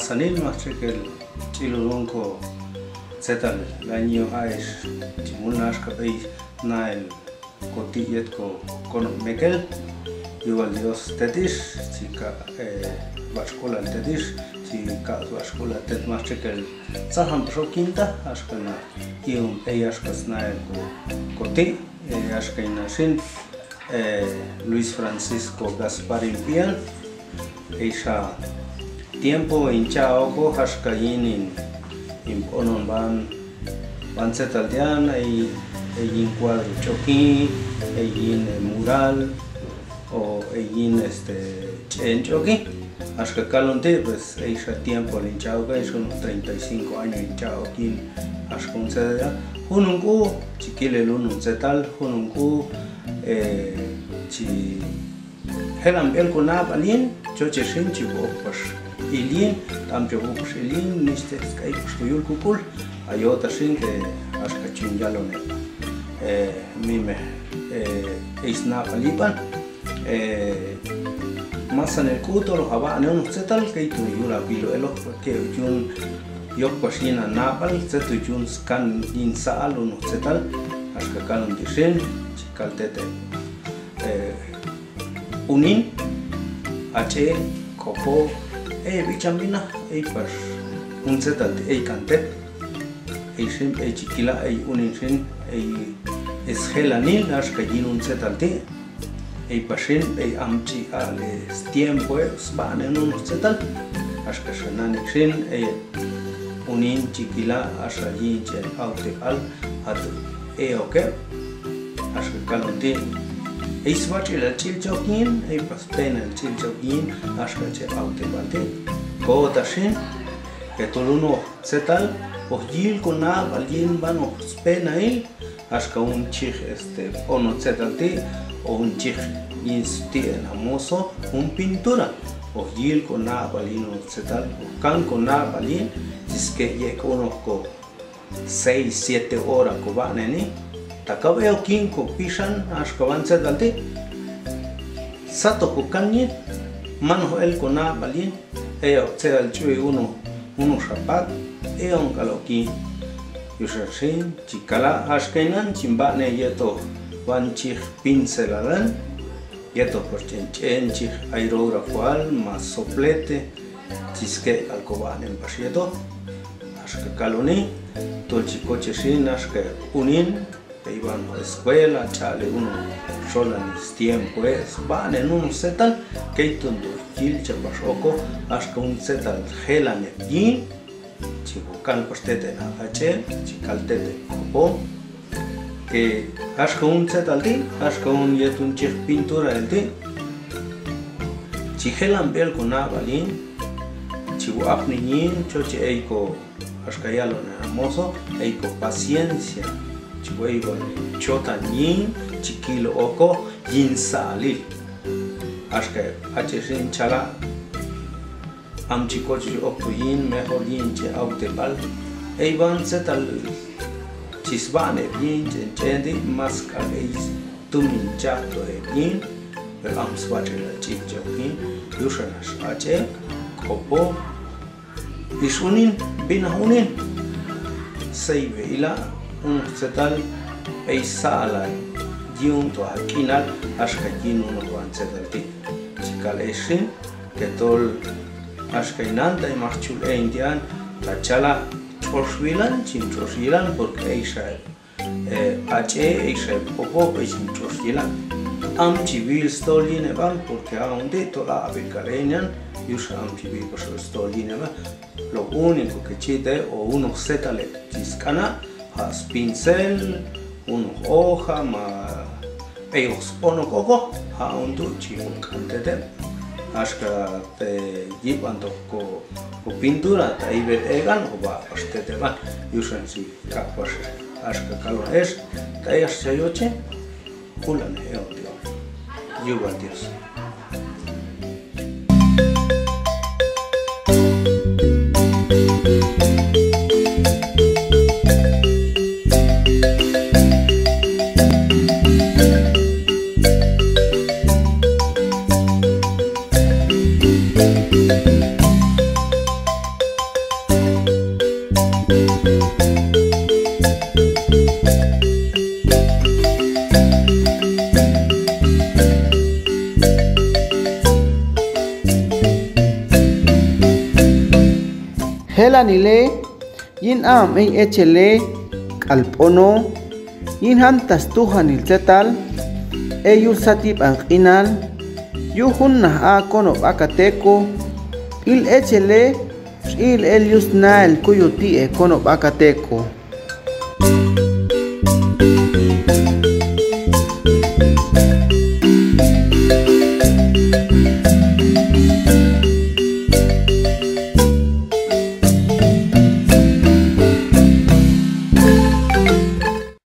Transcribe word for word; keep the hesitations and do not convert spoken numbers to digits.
Sanin machekel chilulungko tsetal la nio aish, chimun ashka bei nael koti yet ko kono mekel. Yuval Dios tetish, chika, eh, bashkola tetish, chika bashkola tet machekel. Saham shokinta, ashka na, ium, ei ashka snael ko, koti, eh, ashka ina shin, eh, Luis Francisco Gasparín pian. Eisha tiempo incha oko ashka yin in, in onon ban, ban tsetal dian, ei, ei yin cuadro choki, ei yin, eh, mural, o ei yin, este, chen choki. Ashka kalonti, pues, eisha tiempo incha oko, eisha unos treinta y cinco año incha okin, ashka un tsetal dian. Hunungku, chikile lunun tsetal, hunungku, eh, chi Helam el ko nabal yin, choche shin chi bo okpash ilin, tam cho okpash ilin, niste skai pash ko yul kukul, ayota shin ke ashka chun yalone. Eh, mime, eh, eis nabal ipan. Eh, masane kutolo haba ane unos tsetal ke itu yula bilo elo, ke uchun yok pash ina nabal, tsetu chun skan in saal unos tsetal, ashka kalonti shin, chikal tete. Eh, unin, ache, kopo, eh, bichambina, ei pash, un tsetal ti, ei kante, ei shim, ei chikila, ei unin shin, ei esgelanil, ashka yin un tsetal ti, ei pashin, ei amchi, ale, tiempo, eh, sbane, nun, tsetal, ashka shanani shin, ei unin chikila, asha yin chen aute al, atu, eh, oke. Ashka kalonti. Ei swachi la chil chokin, ei paspena chil chokin, ashka che aute balti. Kota shin, ke toluno tsetal, o yil ko nabal yin bano spena il, ashka un chih, este, ono tsetal ti, o un chih yin sti en amoso, un pintura, o yil ko nabal yin uno tsetal, o kan ko nabal yin, chiske ye ko uno ko seis, siete hora ko baneni, takabeo kin ko pishan, ashka ban tsetal ti, sato ko kan yin, mano el ko nabal yin, eo tsetal chui uno, uno shapak, eo kalo kin. Yusha shin, chikala, ashka inan, chimbane yeto, ban chih pincelalan, yeto por chen chen chih aerógrafo al, ma soplete, chiske alko banen pash yeto, ashka kaloni, tol chikoche shin, ashka unin, peiban escuela, chale uno, sola ni tiempo es, bane nun setan, keitundu, chil chapash oko, ashka un setan, gelane, yin, chivo kan pash tete na ache, chikal tete kopo. Ke ashka un tsetal ti, ashka un yetun chih pintura el ti. Chi gelan bel ko nabal yin, chivo apni yin, choche eiko, ashka yalo na moso, eiko paciencia, chivo eiko chotan yin, chikilo oko, yin salil. Ashka ache shin chala. Am chikochi oktu yin, mejor yin che aute bal. Ei ban setal chisbane yin che chenti maska ei tumin chato e yin, pero am swache la chicho yin, yushana ache, kopo, isunin, bina unin. Seive ila, un setal, ei sala, yin to akinal, ashka yin uno ban setal ti. Chikal eshin, ketol, ashka inanta imachul eindian, tachala, troshwilan, chin troshwilan, porque eisha, eh, ache, eisha, popo, pe chin troshwilan. Am chibil stol yin eban, porque a un de tola abe kalenian, yusha am chibil pastor stol yin eban. Lo único que chite o uno setale, chiskana, ha pincel, uno hoja, ma, Ei ox ono koko, ha un tu chi un kantete. Ashka te yiban to ko, ko pintura, ta ibe egan o ba, pashtete ban, yusan si ka pas, ashka kalon es, ta es chayoche, kulan eo Dios. Yuban Dios. Yusanile, yin aam ei echelee kal pono, yin hamta stuhanil tsetal, ei yul satipang inal, yu hunna a kono bakateko, il echelee, il el yus nael kuyu ti e kono bakateko.